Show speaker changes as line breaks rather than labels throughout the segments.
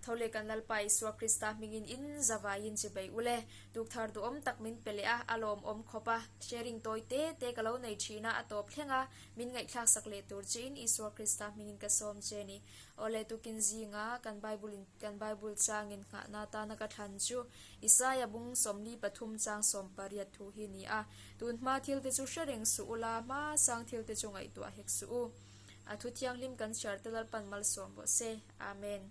Tho leh kan Lalpa Isua Krista hmingin in zavaiin chibai u le. Tukthar duhawm tak min pe leh a, a lawmawm khawp a. Sharing tawi te te ka lo nei thin a, a tawp thleng a, min ngaihthlak sak leh tur chiin Isua Krista hmingin ka sawm che ni. Awle tukin zinga kan Bible in kan Bible changin nghahna atana ka thlan chu Isaia bung 43 chang 18 thu hi ni a. Tun hma thil te chu hre reng suh ula, hma sang thil te chu ngaihtuah hek suh u. A thu thianghlim kan chhiar te Lalpan malsawm rawh se. Amen.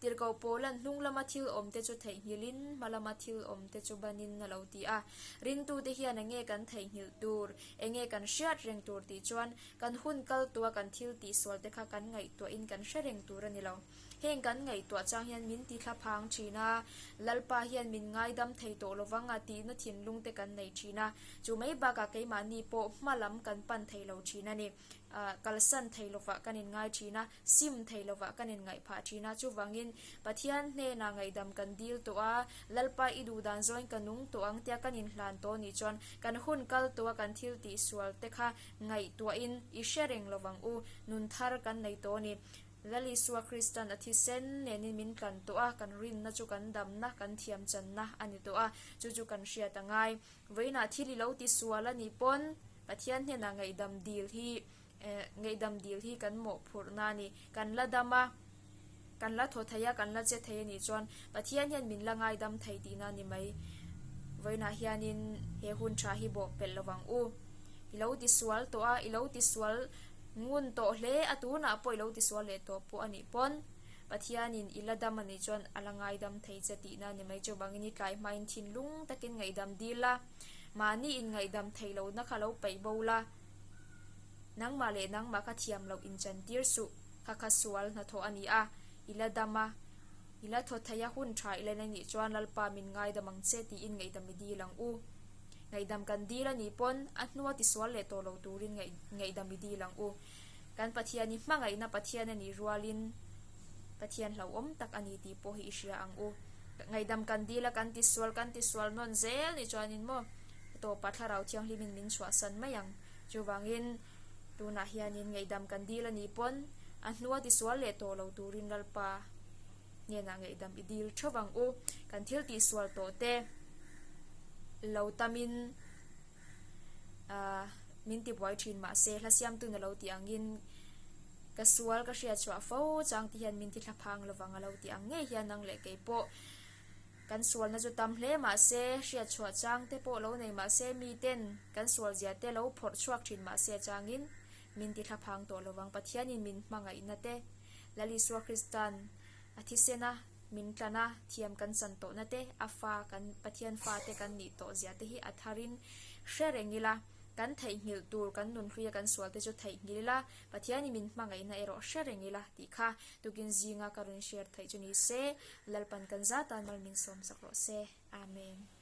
Tirhkoh Paula'n hnung lama thil awm te chu theihnghilhin, hma lama thil awm te chu banin a lo ti a. Rintute hian enge kan theihnghilh tur, enge kan hriat reng tur tih chuan kan hun kal tua kan thil tihsual te kha kan ngaihtuahin kan hre reng tur a ni lo. Heng kan ngaihtuah chang hian min ti thla phang thin a, Lalpa hian min ngaidam thei tawh lovang a tihna thinlung te kan nei thin a, chu mai bakah keimahni pawh hma lam kan pan thei lo thin a ni. Kalsan thei lovah kan inngai thin a, sim thei lovah kan inngaih phah thin a, chuvangin Pathian hnenah ngaihdam kan dil tawh a, Lalpa i duhdan zawin ka nung tawh ang tia kan inhlan tawh nih chuan kan hun kal tawh a kan thil tihsual te kha ngaihtuahin i hre reng lovang u, nun thar kan nei tawh a ni. Lal Isua Kristan a thisen nenin min tlan tawh a, kan rinna chu kan damna, kan thiamchanna a ni tawh a, chu chu kan hriat a ngai. Vawiinah thil i lo ti sual a nih pawn Pathian hnenah ngaihdam dil hi eh ngaihdam dil hi kan mawhphurhna a ni. Kan la dam a, kan la thaw thei a, kan la che thei a nih chuan Pathian hian min la ngaidam thei tihna a ni mai. Vawiinah hianin he hun tha hi bawh pelh lovang u. I lo ti sual tawh a, i lo ti sual Ngun tawh hle a tunah pawh i lo tisual leh tawh pawh a nih pawn Pathianin i la dam a nih chuan a la ngaidam thei che tihna a ni mai. Chuvangin i tlai hmain thinlung takin ngaihdam dil la, mahni in ngaihdam thei lohna kha lo paih bo la, nangmah leh nangmah kha thiam loh inchantir suh, kha kha sual hnathawh a ni a, i la dam a, i la thaw thei a, hun tha i la nei nih chuan Lalpa min ngaidam ang che tiin ngaihdam i dil ang u. Ngaihdam kan dil a nih pawn a hnua tisual leh tawh lo turin ngaihdam i dil ang u. Kan Pathian hi hmangaihna Pathian a nih rualin Pathian hlauhawm tak a ni tih pawh hi i hria ang u. Ngaihdam kan dil a kan tisual kan tisual nawn zel nih chuanin maw tawpah Thlarau Thianghlimin min chhuahsan mai ang. Chuvangin tunah hianin ngaihdam kan dil a nih pawn a hnua tisual leh tawh lo turin Lalpa hnenah ngaihdam i dil theuh ang u. Kan thil tihsual tawh te lo tamin ahh min tibuai thin mah se hla siamtun a lo tih angin ka sual ka hriat chhuah fo chang te hian min ti thlaphang lovang a lo tih ang ngei hian nang leh kei pawh kan sualna chu tam hle mah se hriat chhuah chang te pawh lo nei mah se miten kan sual zia te lo phawrh chhuak thin mah se changin min ti thlaphang tawh lovang Pathianin min hmangaihna te Lal Isua Kristan a thisen a, min tlan a, thiam kan chan tawhna te, a fa kan Pathian fa te kan nih tawh zia te hi a tharin hre reng ila, kan theihnghilh tur kan nunhluia kan sual te chu theihnghilh ila, Pathianin min hmangaihna erawh hre reng ila tih kha tukin zinga ka rawn share theih chu ni se, Lalpan kan zatan mal min sawmsak rawh se. Amen.